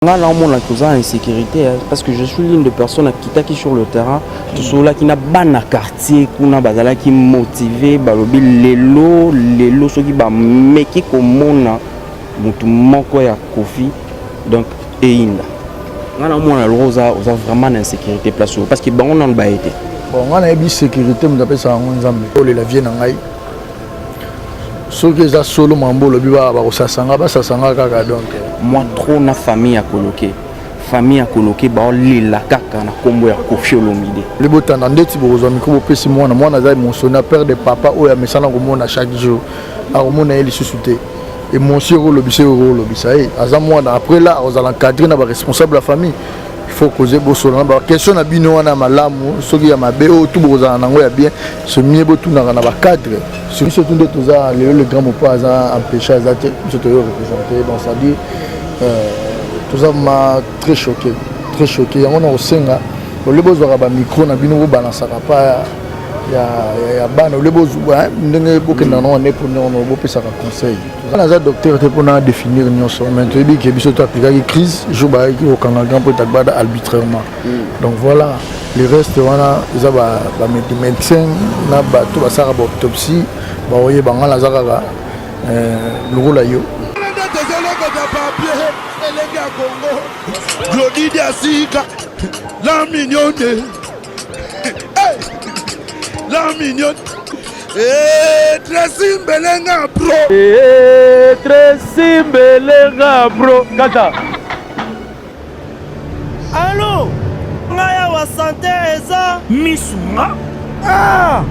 Nga naomona toza insécurité parce que je suis l'une de personnes akitaki sur le terrain, tosololaki na bana quartier kuna, bazalaki motivé, balobi lelo lelo soki bameki komona motu moko ya Kofi, donc eyinda. Nga naomona loko oza vraiment na insécurité place oyo, parce que bango nano baye te. Bon, nga nayebi sécurité, moto apesaka yango Nzambe. Olela vie na ngai, soki eza solo mambo olobi, bakosasanga, basasanga kaka, donc. Moi trop na famille ya Koloke, famille ya Koloke baolela kaka na nkombo ya Kofi Olomide. Libotanda ndeti bokozwa micro, bopesi mwana. Mwana aza émotionné, père de papa oyo amesana komona chaque jour, akomona ye lisusu te. Émotion ekolobisa, ekolobisa ye, aza mwana. Après là akozala encadré na baresponsable ya famille. Il faut koze bosola na baquestion na bino wana ya malamu. Soki ya mabe oyo tu bokozala nango ya bien, c'est mieux botunaka na bacadre. Biso tu nde toza lelo, le grand mopa aza empêché, aza te, biso toyo représente. Donc c'est à dire toza ma très choqué, très choqué. Yango na kosenga ole bozwaka bamicro na bino, bobalansaka pa ya bana, ole ndenge bokendaka nango nde mpona bopesaka conseil. Naza docteur te mpona définir nyonso, mais toyebi ke biso to aplikaki crise jour bayaki kokanga grand prêtre Agbada arbitrairement. Donc voilà, le reste wana eza bamédecin na bato basalaka baautopsie baoyeba. Nga naza kaka lokola yo. Tozolokota papier elenge ya Kongo, Glodidi ya sika, la mignonne, la mignonne. Tracy Mbelenga bro. Tracy Mbelenga bro kaka. Alo, ngai awa sante eza misunga. Ah!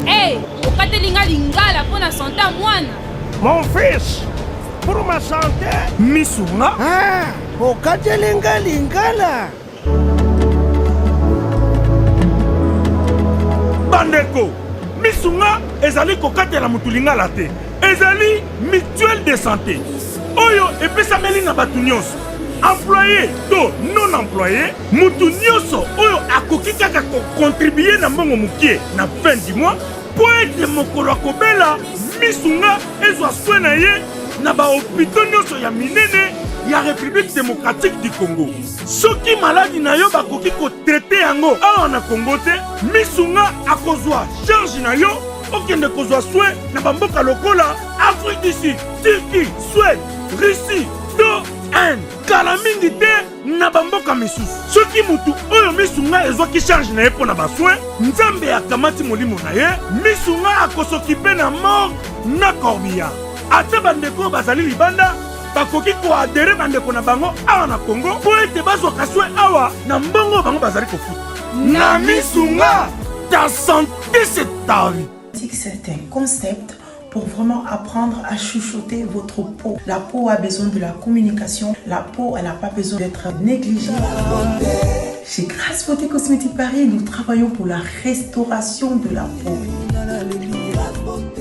Hey, okateli nga lingala mpo na sante ya mwana. Mon fils, pour ma santé. Misunga. Ah, okateli nga lingala. Bandeko, misunga ezali kokatela motu lingala te, ezali mutuelle de santé oyo epesameli na bato nyonso, employé to non employé, motu nyonso oyo akoki kaka kocontribuer na mbongo mokie na fin du mois, mpo ete mokolo akobela, misunga ezwa soin na ye na bahôpitaux nyonso ya minene ya République démocratique du Congo. Soki maladi na yo bakoki kotraiter yango awa na Congo te, misunga akozwa charge na yo, okende kozwa soin na bamboka lokola Afrique du Sud, Turquie, Suède, Russie to Inde, kala mingi te na bamboka misusu. Soki mutu oyo misunga ezwaki charge na ye mpo na basoin, Nzambe akamati molimo na ye, misunga akosokipe na morgue na corbillard. Ata bandeko oyo bazali libanda bakoki koadhérer bandeko na bango awa na Congo mpo ete bazwaka soin awa na mbongo bango bazali kofuta na misunga. Ta santé, c'est ta vie. C'est un concept pour vraiment apprendre à chouchouter votre peau. La peau a besoin de la communication. La peau, elle n'a pas besoin d'être négligée. Chez Grâce Beauté Cosmétique Paris, nous travaillons pour la restauration de la peau.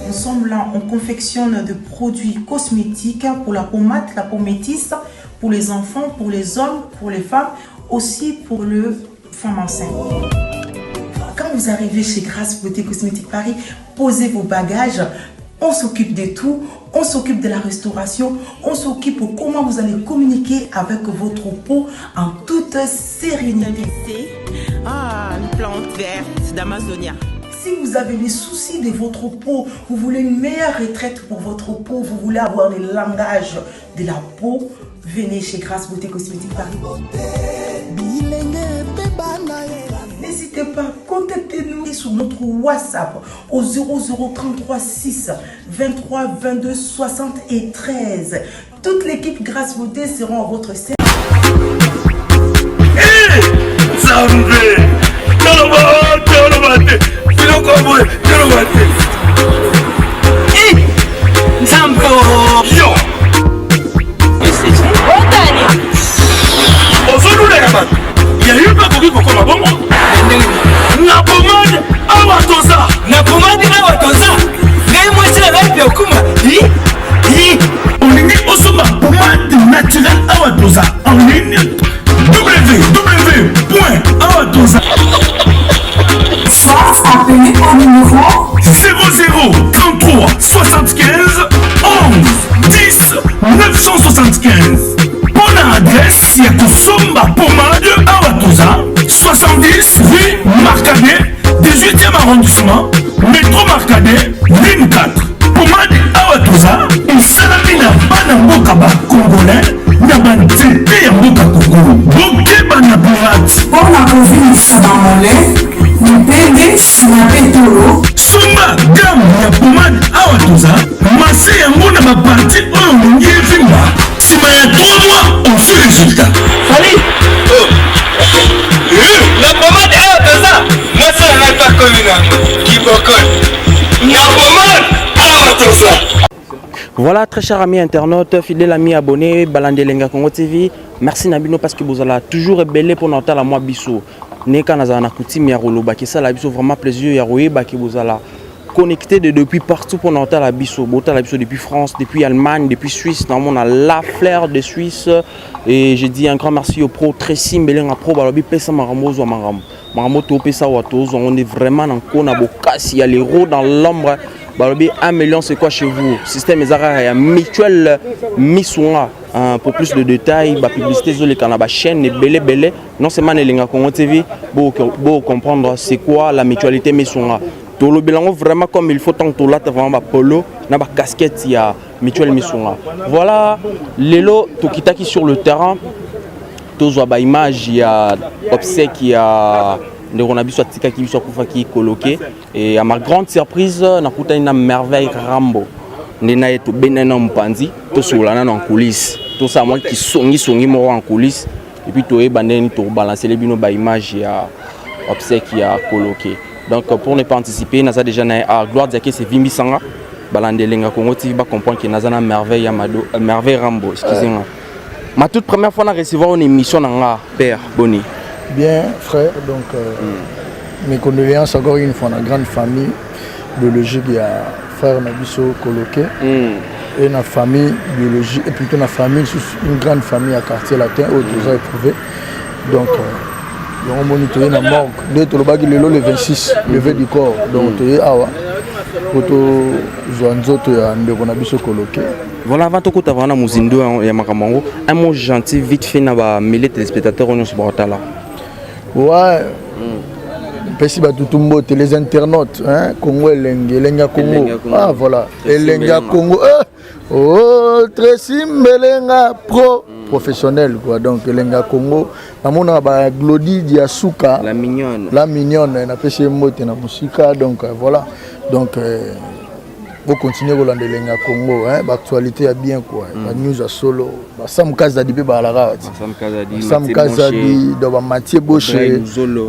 Nous sommes là, on confectionne de produits cosmétiques pour la peau mate, la peau métisse, pour les enfants, pour les hommes, pour les femmes, aussi pour le femmes enceintes. Quand vous arrivez chez Grâce Beauté Cosmétique Paris, posez vos bagages, on s'occupe de tout, on s'occupe de la restauration, on s'occupe de comment vous allez communiquer avec votre peau en toute sérénité. Ah, une plante verte d'Amazonia. Si vous avez les soucis de votre peau, vous voulez une meilleure retraite pour votre peau, vous voulez avoir le langage de la peau, venez chez Grâce Beauté Cosmétique Paris. N'hésitez pas, contactez-nous sur notre WhatsApp au 0033 6 23 22 73. Toute l'équipe Grâce Beauté sera à votre service. Nzambe, toloba, toloba te, biloko boye, toloba te. Nzambe. Yo. Otani. Ozolulaka bato ya yo mpe akoki kokoma bongo na pomade awa toza. Na pomade awa toza, ngai mwasi na ngai mpe okuma. Olingi osomba pomade naturel awa toza en ligne, www awa toza. Soit appelez au numéro 00 33 75 11 10 975. Na banzete ya mboka Congo. Bokeba na pirate. Mpo na kovimbisa ba mollets, mipende, sima mpe tolo. Somba gamme ya pomade awa toza masse yango na ba partie oyo olingi evimba sima ya 3 mois ozwi resultat. Fally oh. Na pomade awa toza mwasi na ngai mpe akomi na kibokol na pomade awa toza. Voilà, très cher ami internaute, fidèle ami abonné, balandi Elengi ya Congo TV. Merci na bino parce que vous allez toujours ebele pour notala moi biso. Neka nazala na coutume ya koloba que ça la biso vraiment plaisir ya koyeba que vous allez connecté de depuis partout pour notala biso. Botala biso depuis France, depuis Allemagne, depuis Suisse, dans mon la fleur de Suisse et je dis un grand merci au pro Tracy Mbelenga pro balobi pesa makambo zwa makambo. Makambo to pesa wa to zwa on est vraiment dans kona bokasi ya l'héros dans l'ombre. Balobi 1 million c'est quoi chez vous? Système eza kaka ya mutuelle Misunga. Hein, pour plus de détails, ba publicité ezoleka na ba chaîne ebele ebele, non seulement na Elengi Congo TV, bo bo comprendre c'est quoi la mutualité Misunga. Tolobela yango vraiment comme il faut tant tolata vraiment ba polo na ba casquette ya mutuelle Misunga. Voilà, lelo tokitaki sur le terrain tozwa ba image ya obsèque ya ndeko na biso atikaki biso akufaki koloke. Et à ma grande surprise, nakutani na Merveille Rambo. Nde na ye tobendani na mopanzi, tosolola nano en coulisse. Tosala mwa kisongisongi moko en coulisse. Et puis toyeba ndenge nini tokobalancele bino ba image ya obsèque ya Koloke. Donc pour ne pas anticiper, naza déjà na ah, Gloire Diakese evimbisanga. Balanda Elengi ya Congo TV ba comprendre que naza na Merveille ya Mado, Merveille Rambo, excusez-moi. Ma toute première fois na recevoir une émission na nga, père Boni. Bien frère, donc mes condoléances encore une fois na grande famille biologique ya frère na biso Koloke. Et na famille biologique, et plutôt na famille, une grande famille à quartier latin oyo toza éprouvé. Donc yango moni toye na morgue nde tolobaki lelo le 26 levée du corps. Donc toye awa po tozwa nzoto ya ndeko na biso Koloke. Voilà, avant tokota vraiment na mozindo ya makambo yango, un mot gentil vite fait na ba milliers téléspectateurs oyo nyonso bakotala. Ouais. Mpesi bato mbote les internautes, hein, Congo elenge, elenge ya Congo. Ah voilà, elenge ya Congo. Eh, oh, Tracy Mbelenga pro professionnel quoi. Donc elenge ya Congo, namona ba Glody Diasuka, la mignonne. La mignonne, na pesi mbote na musika donc voilà. Donc vous continuez kolanda elenge ya Congo, hein, ba actualité ya bien quoi, ba news ya solo, ba Sam Kazadi pe balaka wati. Sam Kazadi, Sam Kazadi, donc ba Mathieu Boshe,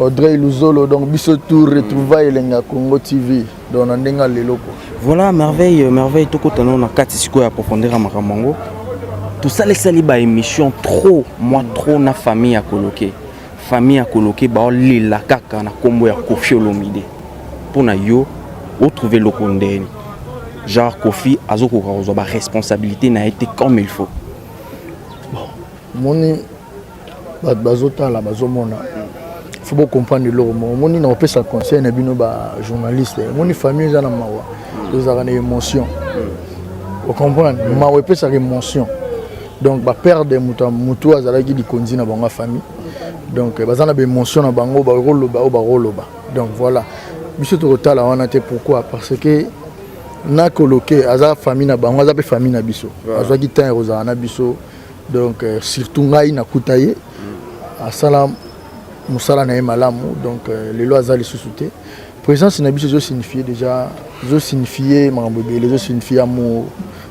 Audrey Luzolo, donc biso tout retrouvailles elenge ya Congo TV, donc na ndenga lelo quoi. Voilà, merveille, merveille tokota na kati sikoyo ya profondeur ya makambo yango. Tosalisali ba émission trop, moi trop na famille ya Koloke. Famille ya Koloke baolela kaka na kombo ya Koffi Olomide. Mpona yo otrouve eloko ndeni genre Koffi azokoka kozwa ba responsabilité na ye te comme il faut. Bon, moni bato bazotala bazomona, faut bocomprendre eloko moko. Omoni na kopesa conseil na bino ba journaliste, omoni famille eza na mawa, ezalaka na émotion, ocomprendre? Mawa epesaka émotion. Donc baperdre moto, motu azalaki likonzi na bango ya famille, donc baza na baémotion na bango, bakoloba oyo bakoloba. Donc voilà, biso tokotala wana te. Pourquoi? Parce que na Koloke aza famille na bango, aza mpe famille na biso, azwaki temps ya kozala na biso. Donc surtout ngai nakuta ye asala mosala na ye malamu. Donc lelo aza lisusu te, présence na biso ezosignifie déjà, ezosignifie makambo ebele, ezosignifie amour,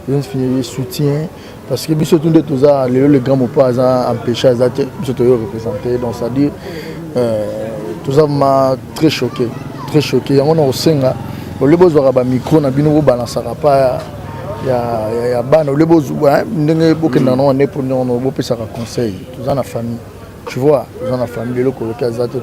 ezosignifie soutien, parce que biso tu nde toza lelo. Le grand mopa aza empêché, aza te, biso toyo représente. Donc c'est à dire toza ma très choqué, très choqué. Yango na kosenga olie bozwaka bamicro na bino, bobalansaka pa ya bana, olie bozwa ndenge bokendaka nango nde mpo ndenge bopesaka conseil. Toza na famille, tu vois, toza na famille. Lelo Koloki aza te,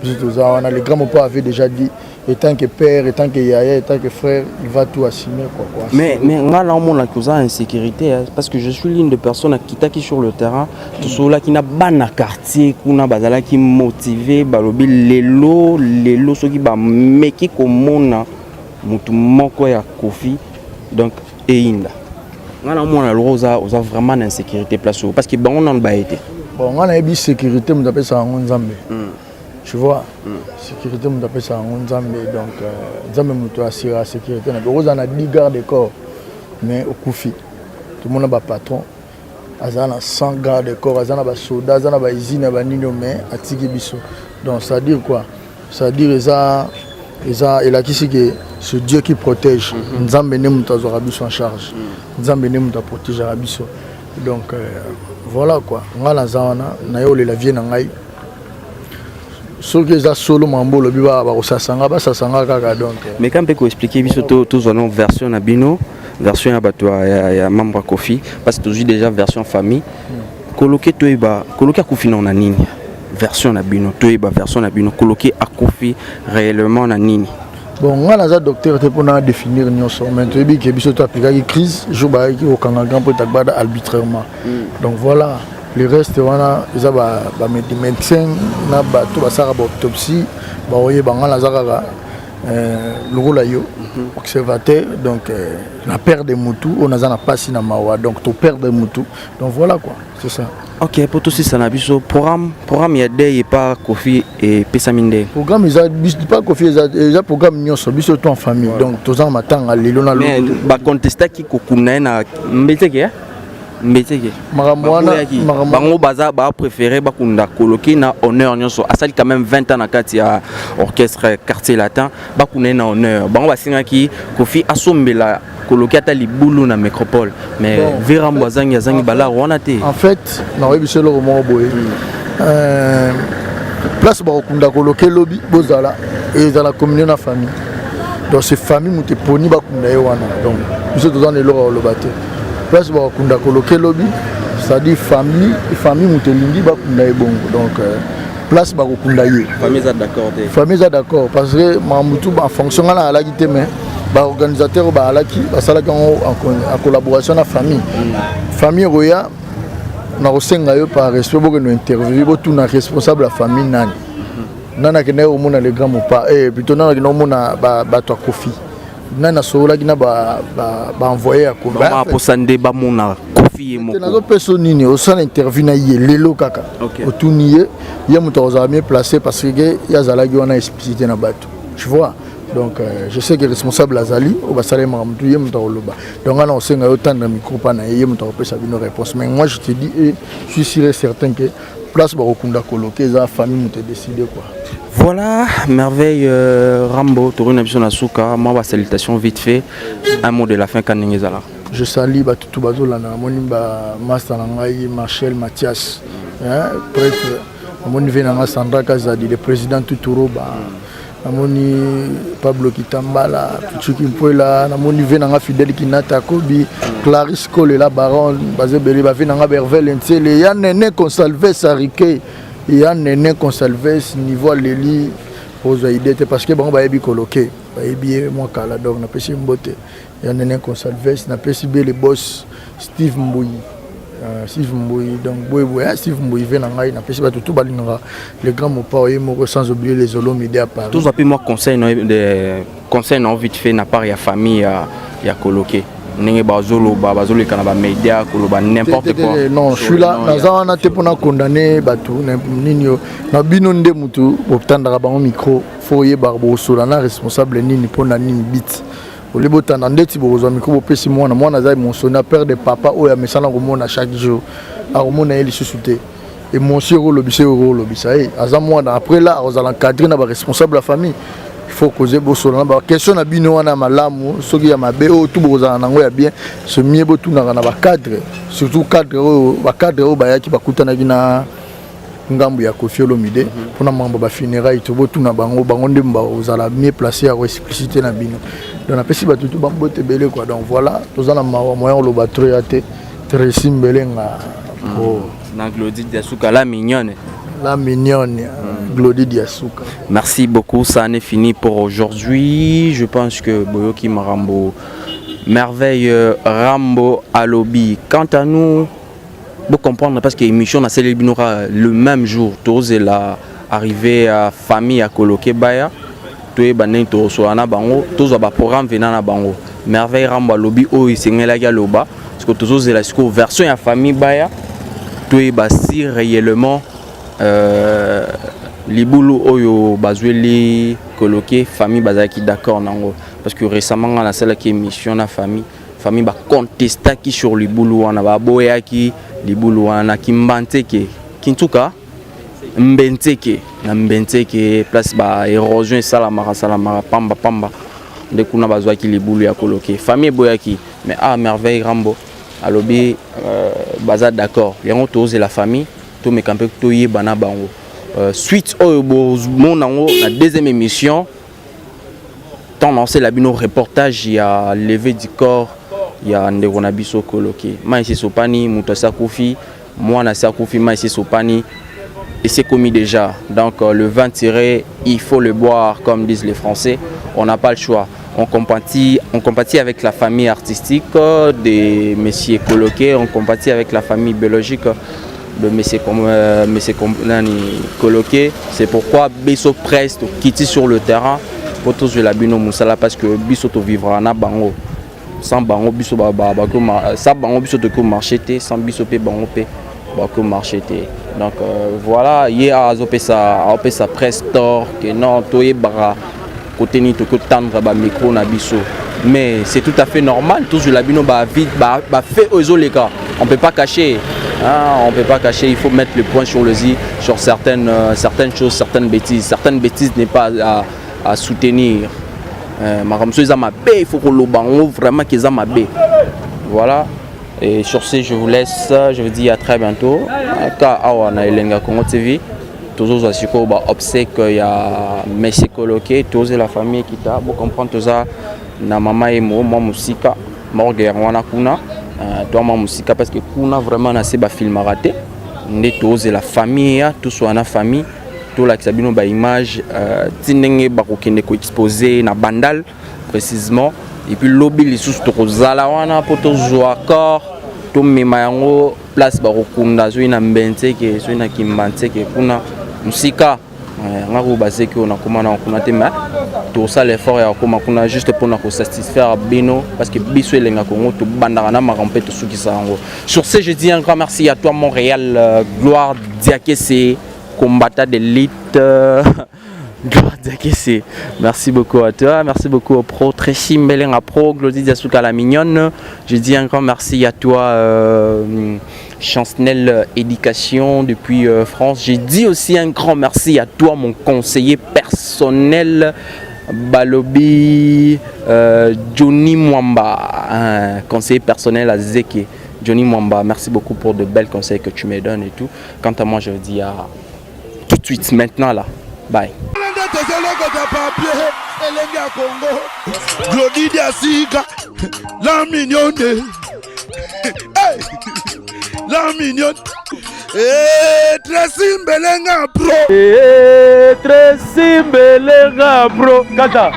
biso toza wana. Le grand mopa avait déjà dit, étant que père, étant que yaya, étant que frère, il va tout assumer quoi. Mais nga naomona toza insécurité, hein, parce que je suis l'une des personnes akitaki sur le terrain, tosololaki na bana quartier kuna, bazalaki motivé, balobi lelo lelo soki bameki komona motu moko ya Koffi, donc eyinda. Nga naomona loko oza vraiment na insécurité place oyo, parce que bango nanu baye te. Bon, nga nayebi sécurité moto apesaka yango Nzambe, tu vois. Sécurité moto apesaka yango Nzambe. Donc Nzambe moto asira sécurité na okozala na 10 garde corps mais okufi. Tomona bapatron. Aza na 100 garde corps, aza na basoda, aza na bausine ya banini, mais atiki biso. Donc c'est à dire quoi? C'est à dire eza elakisi ke c'est Dieu qui protège. Nzambe nde moto azwaka biso en charge, Nzambe nde moto aprotégeaka biso. Donc voilà quoi, ngai naza wana, naye olela vie na ngai. Soki eza solo mambo olobi, bakosasanga, basasanga kaka. Donc Mais quand mpe koexpliquer biso, tozwa no version na bino, version ya bato ya membre ya Kofi, parce que tozwi déjà version famille. Koloke, toyeba Koloke akufi nao na nini? Version na bino, toyeba version na bino, Koloke akufi réellement na nini? Bon, ngai naza docteur te mpona définir nyonso, mais toyebi ke biso toaplikaki crise jour bayaki kokanga grand prêtre Agbada arbitrairement. Donc voilà, le reste wana eza bamédecin na bato basalaka baautopsie baoyeba. Ngai naza kaka lokola yo, observateur. Donc na perdre mutu oyo, naza na mpasi na mawa. Donc toperdre mutu, donc voilà quoi, c'est ça. Ok, mpo tosisa na biso, programme ya deuil epa Kofi epesami nde? Programme eza pa Kofi, eza programme nyonso, biso to en famille. Donc toza na matanga lelo na Mais bacontestaki kokunda ye na Mbeteke, Mbeteke. Makambo wana Bango baza bapréféré bakunda Koloke na honneur nyonso. Asali quand même 20 ans na kati ya orchestre Quartier Latin, bakunda ye na honneur. Bango basengaki Kofi asombela Koloki ata libulu na métropole, mais bon, Verambo azangi balaro wana te. En fait, nakoyebi biso eloko moko boye: place bakokunda Koloke elobi bozala, ezala communion na famille. Donc c'est famille moto eponi bakunda ye wana. Donc biso toza na eloko ya koloba te. Place bakokunda Koloke elobi, c'est-à-dire famille moto elingi bakunda ye bongo. Donc place bakokunda ye, Famille eza d'accord te? Famille eza d'accord, parce que makambo tu en fonction, nga na alaki te, mais baorganisateur oyo baalaki basalaki yango en collaboration na famille. Famille ekoya na kosenga yo par respect, bokende interview, botuna responsable ya famille nani, nani akendaki komona le grand Mopa, plutôt nani akendaki komona bato ya Kofi, nani asololaki na baenvoyé ya Kofi. Posa nde bamona Kofi ye moko. Nazopesa nini, osala interview na ye lelo kaka, otuni ye, ye moto akozala mieux placé, parce que ye azalaki wana, explicité na bato, tu vois. Donc je sais que responsable azali oyo basala ye makambo tu, ye moto akoloba. Donc nga na kosenga yo tendre micro mpa na ye, ye moto akopesa bino réponse. Mais moi je te dis et je suis sûr et certain que place bakokunda Koloke, eza famille moto edécide quoi. Voilà, Merveille Rambo, tourne na biso na suka, moi ba salutation vite fait, un mot de la fin kan ezala. Je salue bato tu bazolanda. Namoni bamaster na ngai Marchel Mathias, hein, prêtre. Namoni ve na nga Sandra Kazadi, le président Tuturoba. Namoni Pablo Kitambala, Pichuki Mpwela. Namoni ve na nga Fidèle Kinata, Kobi, Clarisse Kolela, Baron, baza ebele. Bave na nga Bervel Ntiele, ya Nene Consalves, Arike ya Nene Consalves, niveau aleli ozwa idée te, parce que bango bayebi Koloke, bayebi ye mwa kala. Donc napesi mbote ya Nene Consalves. Napesi be le boss Steve Mbui, Steve Mbui. Donc boye boye, Steve Mbui ve na ngai. Napesi bato tu balingaka le grand Mopao ye moko, sans oublier les Olomide à Paris. Tozwa mpe mwa conseil na de conseil na vite fait na part ya famille ya Koloke, ndenge bazoloba, bazoleka na bamédia koloba n'importe quoi. Non, je suis là, naza wana te mpona condamner bato nini na bino. Nde motu botandaka bango micro, fo oyebaka bokosola na responsable nini mpona nini bit olie botanda ndeti bokozwa micro, bopesi mwana. Mwana aza émotionné, perdre papa oyo amesana komona chaque jour, akomona ye lisusu te. Émotion ekolobisa, ekolobisa ye, aza mwana. Après là akozala encadré na baresponsable ya famille. Il faut koze bosola na baquestion na bino wana ya malamu. Soki ya mabe oyo tu bokozala nango ya bien, c'est mieux botunaka na bacadre, surtout cadre oyo, bacadre oyo bayaki bakutanaki na ngambu ya Kofi Olomide mpona makambo bafunéraille. To botuna bango, bango nde bakozala mieux placé ya koexplicité na bino. Donc napesi bato tu bambote ebele quoi. Donc voilà, toza na mawa, moyen koloba trop ya te. Tracy Mbelenga. Na Glody Diasuka, la mignonne. La mignonne, Glody Diasuka. Merci beaucoup, ça en est fini pour aujourd'hui. Je pense que boyoki makambo Merveille Rambo alobi. Quant à nous, vous comprendre, parce que l'émission na bino le même jour, tozela arrivé à famille à Koloke baya, toyeba ndenge tokosola na bango, tozwa baprogramme vena na bango. Merveille Rambo alobi oyo esengelaki aloba, parce que tozozela sikoyo version ya famille baya, toyeba si réellement libulu oyo bazweli Koloke, famille bazalaki d'accord nango. Parce que récemment nga nasalaki émission na famille, famille bacontestaki sur libulu wana, baboyaki. libulu wana na Kimbanteke Kintuka Mbenteke na Mbenteke place ba érosion esalamaka salamaka pamba pamba nde kuna bazwaki libulu ya Koloke. Famille eboyaki mais ah Merveille Rambo alobi euh, baza d'accord yango tozela famille tomeka mpe toyeba na bango euh, suite oyo bomona yango na deuxième émission ntango naosala bino reportage ya levée du corps ya ndeko na biso Koloke. Mai esi esopani, moto asi akufi, mwana asi akufi, mai esi esopani, esi ekomi déjà. Donc euh, le vin tiré, il faut le boire, comme disent les Français. On n'a pas le choix. On compatit avec la famille artistique de Monsieur Koloke, on compatit avec la famille biologique de Monsieur, monsieur nani, Koloke. C'est pourquoi biso presse tokiti sur le terrain po tozwela bino mosala, parce que biso tovivra na bango. Sans bango biso sans bango biso tokoki marché te, sans biso mpe bango mpe bakoki marché te. Donc euh, voilà, ye azopesa aopesa presse tort que non, toyebaka kote nini tokoki tendre bamicro na biso. Mais c'est tout à fait normal, tozwela bino bafaits oyo ezoleka. On peut pas cacher, hein, on peut pas cacher, il faut mettre le point sur le i sur certaines choses, certaines bêtises. Certaines bêtises n'est pas à soutenir. Makambo so eza mabe, il faut koloba yango vraiment ke eza mabe. Voilà, et sur ce, je vous laisse, je vous dis à très bientôt ka awa na Elenga Congo TV. Tozozwa sikoyo baobsèques ya Monsieur Koloke, tozela famille ekita. Bocomprendre, toza na mama ye mo mwa mosika, morgue yango wana kuna to mwa mosika, parce que kuna vraiment na se bafilmaka te. Nde tozela famille ya toswana na famille, tolakisa bino baimage ti ndenge bakokende koexpose na Bandal précisément. Et puis lobi lisusu tokozala wana mpo tozwa corps, tomema yango place bakokunda, soki na Mbenteke, soki na Kimbantseke, kuna mosika. Nga koyo bazeki oyo nakóma na kuna te, mais tosala effort ya kokóma kuna juste mpona kosatisfaire bino, parce que biso Elenga Congo tobandaka na makambo mpe tosukisa yango. Sur ce, je dis un grand merci à toi, Montréal, Gloire Diakese, combattant d'élite, Gloire Diakese. Merci beaucoup à toi, merci beaucoup au pro Tracy Mbelenga Pro, Glody Diasuka la mignonne. Je dis un grand merci à toi, Chancnel Éducation depuis France. J'ai dit aussi un grand merci à toi, mon conseiller personnel, Balobi Johnny Mwamba, un conseiller personnel à Zeke. Johnny Mwamba, merci beaucoup pour de belles conseils que tu me donnes et tout. Quant à moi, je vous dis à tout de suite, maintenant là. Bye. Nde tozolokota papier Elengi ya Kongo Glodi Diasika la mignonne, hey! La mignonne. Hey, Tracy Mbelenga Pro. Hey, Tracy Mbelenga Pro. Kata.